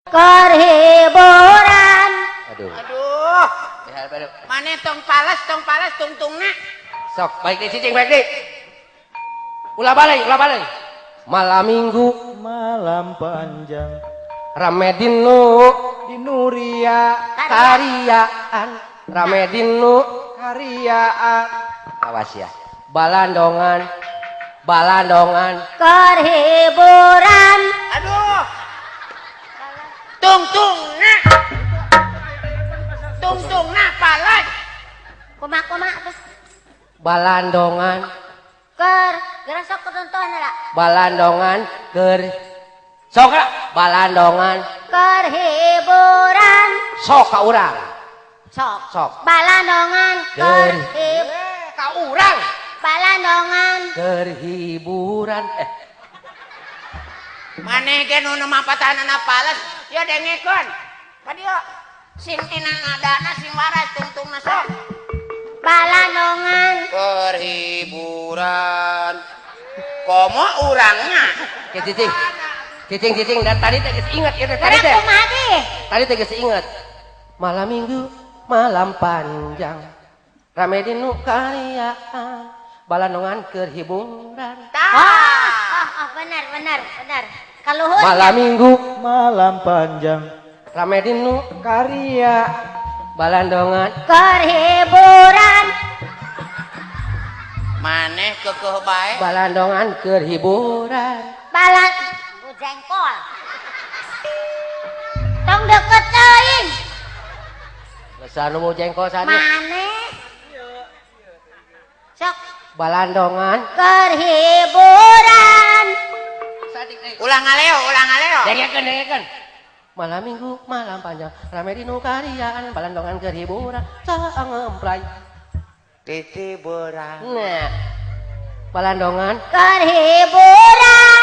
Keur hiburan. Aduh. Aduh. Maneh tong palas tungtungna. Sok, baik deh cicing, baik deh. Ulah balai, ulah balai. Malam Minggu malam panjang rame dinu di Nuria kariaan, rame dinu kariaan. Awas ya. Balandongan, balandongan keur hiburan. Aduh. Tungtungna. Tungtungna palas. Kumaha kumaha terus? Balandongan keur geura sok ketonton lah. Balandongan keur sok lah. Balandongan keur hiburan. Sok ka urang. Sok. Sok. Balandongan keur ka urang. Balandongan keur hiburan. Maneh ge nu mapatanana palas ya dengekeun. Ka dieu sing enak nadana sing waras tungtungna sok. Balandongan keur hiburan. Komo urangnya. Ke cicing. Cicing cicing dan tadi teh geus inget ieu teh tadi teh. Tadi teh geus inget. Malam Minggu malam panjang rame di nu kariaan balandongan keur hiburan. Oh, benar benar benar. Kaluhur. Malam Minggu malam panjang rame di nu karya balandongan keur hiburan. Maneh kekeuh bae. Balandongan keur hiburan. Balan jengkol. Tong deket teuing. Geus anu mau jengkol sani. Maneh. Sok. Balandongan keur hiburan. Ulah ngaleo, ulah ngaleo. Dengekeun, dengekeun. Malam Minggu malam panjang rame di nu kariaan balandongan keur hiburan saangempray titiburan. Nah, balandongan keur hiburan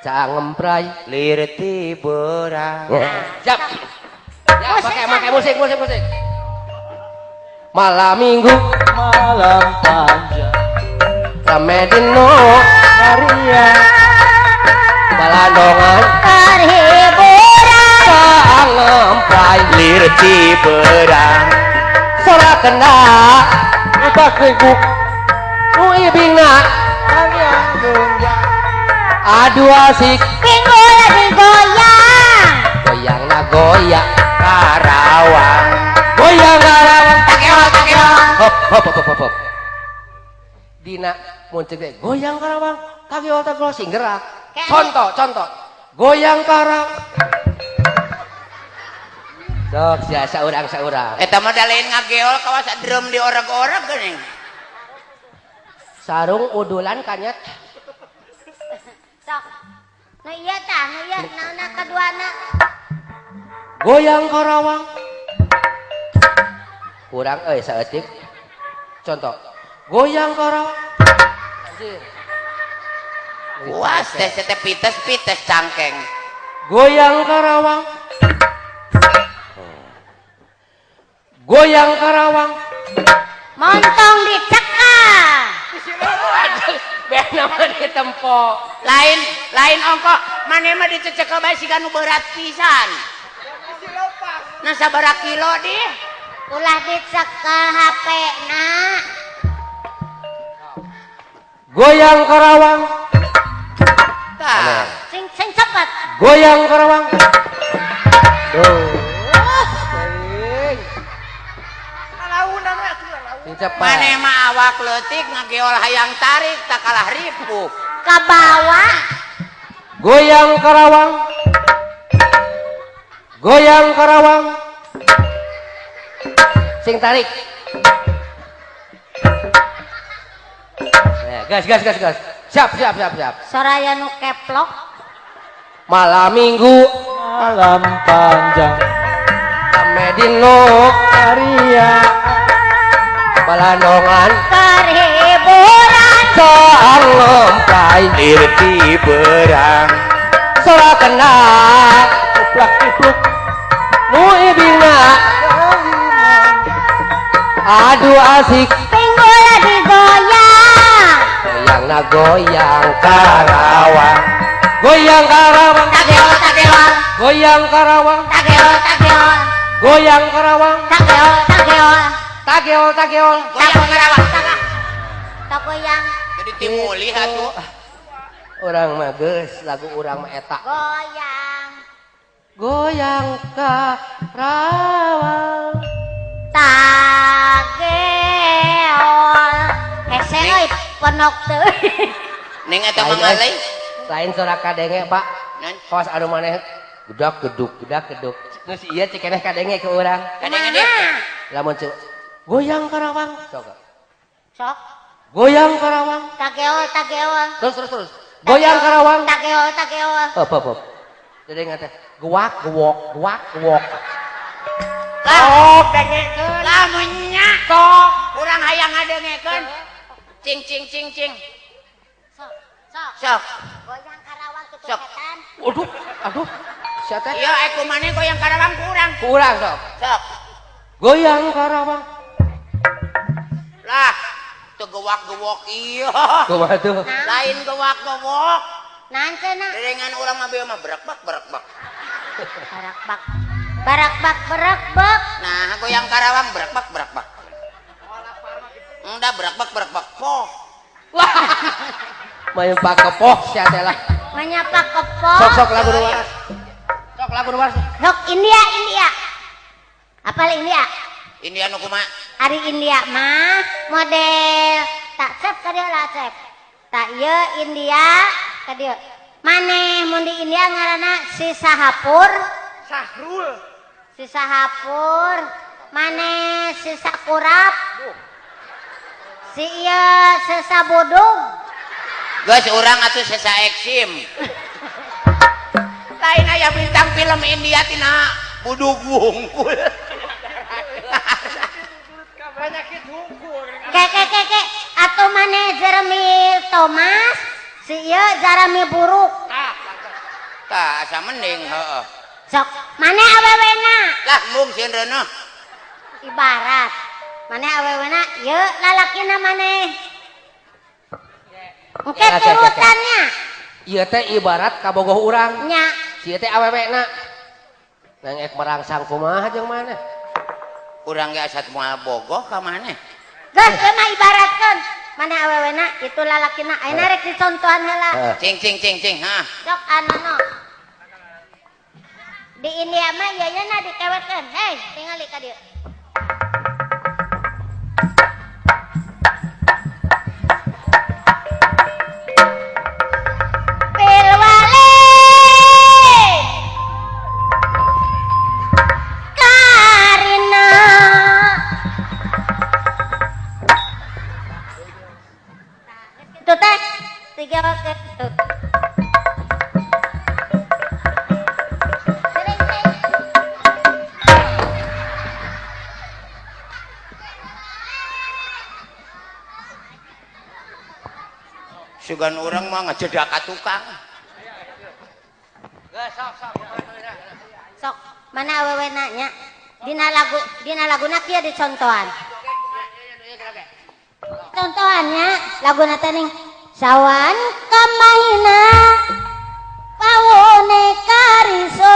saangempray lir tiburan. Siap. Ya, pakai pakai musik musik musik. Malam Minggu malam panjang rame di nu karya balandongan keur hiburan saangempray lir tiburan. Sora kena utak ribu nu ibingna aduh asik pinggul lagi goyang goyang na goyang Karawang goyang Karawang takeol takeol hop hop hop hop hop dina muncul teh goyang Karawang takeol takeol sing gerak. Contoh contoh goyang Karawang sok sia saurang saurang eta mah da lain ngageol kawas drum di orag-orag geuning sarung udulan kanyet. Sok nu ieu tah nu ieu naonna kaduana goyang Karawang kurang euy saeutik. Contoh goyang Karawang anjir puas teh teh pites pites cangkeng goyang Karawang goyang Karawang montong dicekal. Bena mah ditempo lain lain ongko maneh mah dicecekel bae siga nu berat pisan. Nah sabaraha kilo di ulah dicekel HP na. Goyang Karawang tah sing sing cepet goyang Karawang. Duh maneh mah awak leutik ngageol hayang tarik tak kalah ripuh ka bawah. Goyang Karawang goyang Karawang sing tarik. Nah, gas gas gas gas siap siap siap siap. Soraya nu keplok. Malam Minggu malam panjang rame di nu karya balandongan keur hiburan saangempray lir tiberang sora kena uplak tipluk nu ibingna aduh asik pinggul lagi goyang goyang na goyang Karawang goyang Karawang takeol takeol Goyang Karawang. Tageol tageol. Goyang Karawang. Tageol tageol. Tageol tageol. Goyang Karawang. Tagoyang. Jadi timuli atuh. Urang mah geus lagu urang mah eta. Goyang. Goyang Karawang. Tageol. Hese euy ponok teu. Ning eta mah ngalai. Lain sora kadenge, Pak. Kos anu maneh gedak geduk gedak geduk. Nu si ieu cekeneh kadenge ke urang. Kadenge dia. Lamun ceu goyang Karawang. Sok. Sok. Goyang Karawang. Tageol tageol. Terus terus terus. Goyang Karawang. Tageol tageol. Hop hop hop. Jadi ngateh guak guwok guak guwok. Sok dengekeun. Lamun nya sok urang hayang ngadengekeun. Cing cing cing cing. Sok sok. Sok. Goyang Karawang tutup setan. Aduh, aduh. Sia teh. Ieu ek maneh goyang Karawang ku urang. Ku urang sok. Sok. Goyang Karawang. Lah, teu gewak-gewok ieu. Kumaha tuh? Lain gewak-gewok. Naon cenah? Derengan urang mah beuh mah berekbak berekbak. Barakbak. Barakbak berekbak. Nah, goyang Karawang berekbak berekbak. Enggak berekbak berekbak poh. Wah. Main pak kepoh sia teh lah. Manyapa kepoh. Sok sok lagu nu waras. Sok lagu nu waras. Sok India India. Apal India? India nu kumaha? Ari India mah model tak cep ka dieu lah cep. Tak ieu India ka dieu. Maneh mun di India ngaranna si Sahapur. Sahrul. Si Sahapur. Maneh si Sakurap. Si ieu Sesabodog. Geus urang atuh sesa eksim. Lain aya bintang film India tina budug wungkul. Penyakit hungkul. Ke ke ke ke atuh maneh Jeremy Thomas, si ieu Jeremy Buruk. Tah asa mending heeh. Sok maneh awewena? Lah mung sieun reuneuh. Ibarat maneh awewena ieu lalakina maneh. Engke turutannya. Ieu teh ibarat kabogoh urang. Nya. Si ieu teh awewena. Nang ek merangsang kumaha jeung maneh? Urang ge asa moal bogoh ka maneh. Geus ieu mah ibaratkeun. Maneh awewena itu lalakina. Ayeuna rek dicontohan heula. Cing cing cing cing, hah. Sok anono. Di India mah ieu nya dikewekeun. Hei, tingali ka dieu. Sugan urang mah ngejedak ka tukang. Sok, mana awewena nya? Dina lagu, dina laguna kieu dicontohan. Contohannya laguna teh ning sawan kamahina pawone kariso.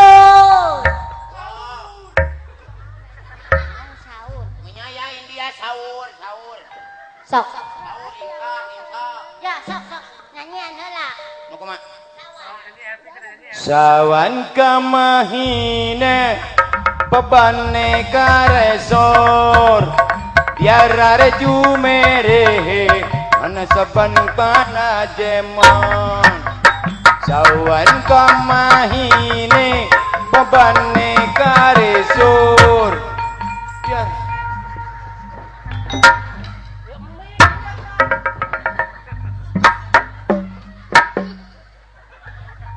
Saur. Nya India saur, saur. Sok. Saur ingka, ingka. Ya, sok sok nyanyian heula. Nu kumaha? Sawan kamahine pabane karesor biar reju mere मन सबन पाना जेमन सावन का महीने पबने करे शोर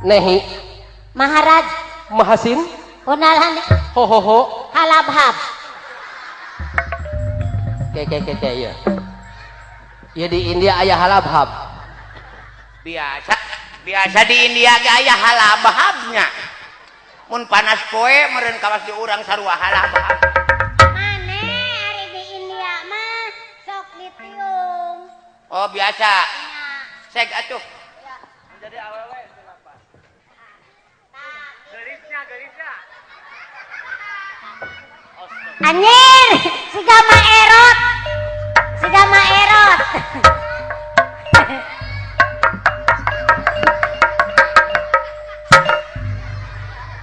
Nehi Maharaj Mahasin Hunalhan ho ho ho halabhab ke ke ke ke iya. Ya di India aya halabhab. Biasa biasa di India ge aya halabhabnya. Mun panas poe meureun kawas di urang sarua halabhab. Mane ari di India mah sok ditiung. Oh biasa. Seg atuh. Jadi awewe kenapa? Geulisnya Anjir, siga ma erot. Siga ma erot.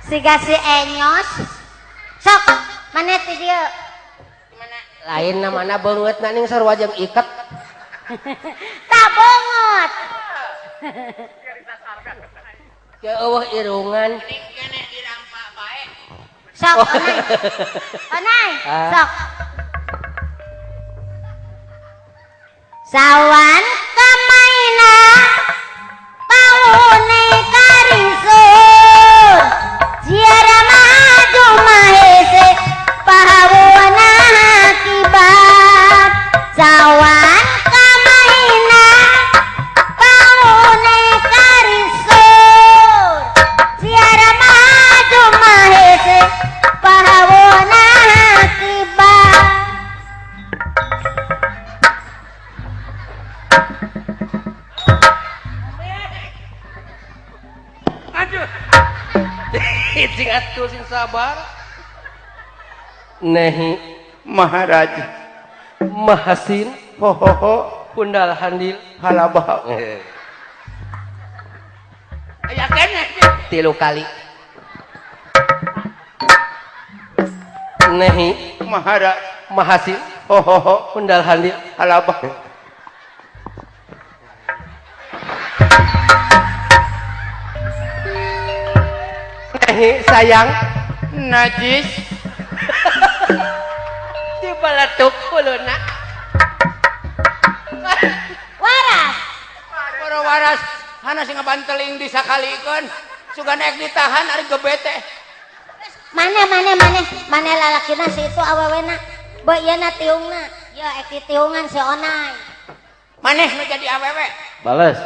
Siga si Enyos. Sok, mana ti dieu? Lain namana beungeut na ning sarua jeung iket. Tak beungeut. Ke eueuh irungan. Sok, onai. Onai, sok. Sawan kamaina paune karisur jiara maju mahese pahawana akibat. Sawan kamaina paune karisur jiara maju mahese pahawana akibat. Cing atuh sing sabar. Nehi Maharaj Mahasin ho ho ho Pundal Handil halabah. Aya keneh 3 kali. Nehi Maharaj Mahasin ho ho ho Pundal Handil halabah. Nehi sayang najis dibalatuk huluna. Waras boro waras hana sing ngabanteling disakalikeun sugan ek ditahan ari gebete. Mana mana mana mana lalakina si itu awewena beuh ieu na tiungna ieu ek ditiungan si Onai. Maneh nu jadi awewe bales.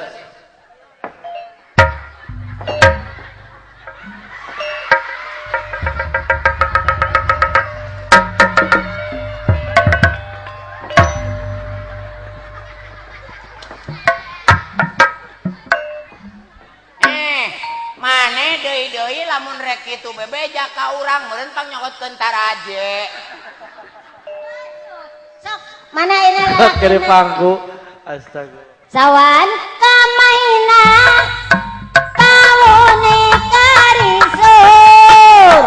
Deui-deui lamun rek kitu bebeja ka urang meureun pangnyokotkeun taraje. Sok, mana ini lalakina? Kiri pangku. Astaga. Sawan kamaina paune karisur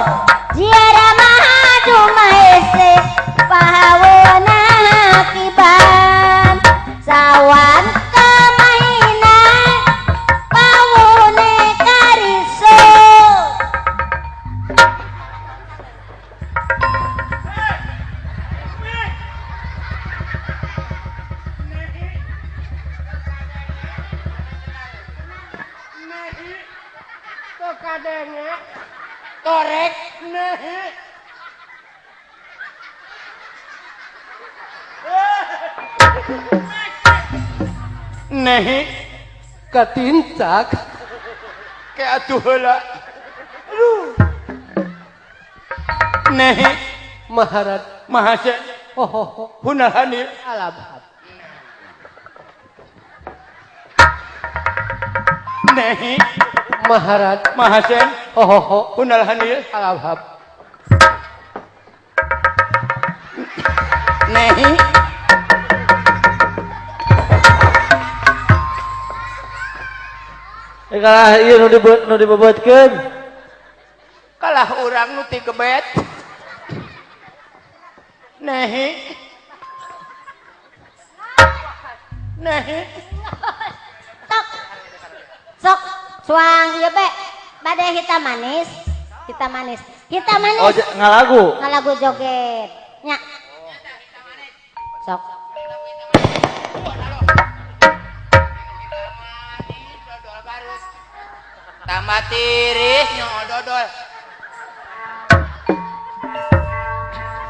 jiara maju mahese pahawona akibat. Sawan kamaina paune karisur. Torek nehi katincak ke atuh heula. Aduh. Nehi Maharaj Mahasen ho ho ho Hunal Hanil alabhab. Nehi Maharaj Mahasen ho ho ho Hunal Hanil alabhab. Nehi kalah ieu nu dibebetkeun. Kalah urang nu tigebet. Nehi nehi Tok. Sok suang ieu be bade hitam manis, hitam manis, hitam manis. Oh, ngalagu. Ngalagu joget. Nya. Sok. Tambah tiris nyo dodol.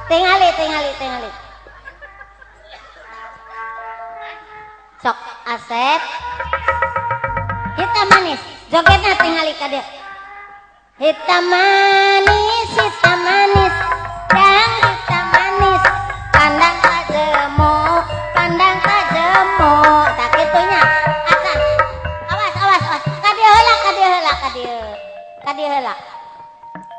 Tingali, tingali, tingali. Sok Asep. Hitam manis. Jogetna tingali ka dieu. Hitam manis.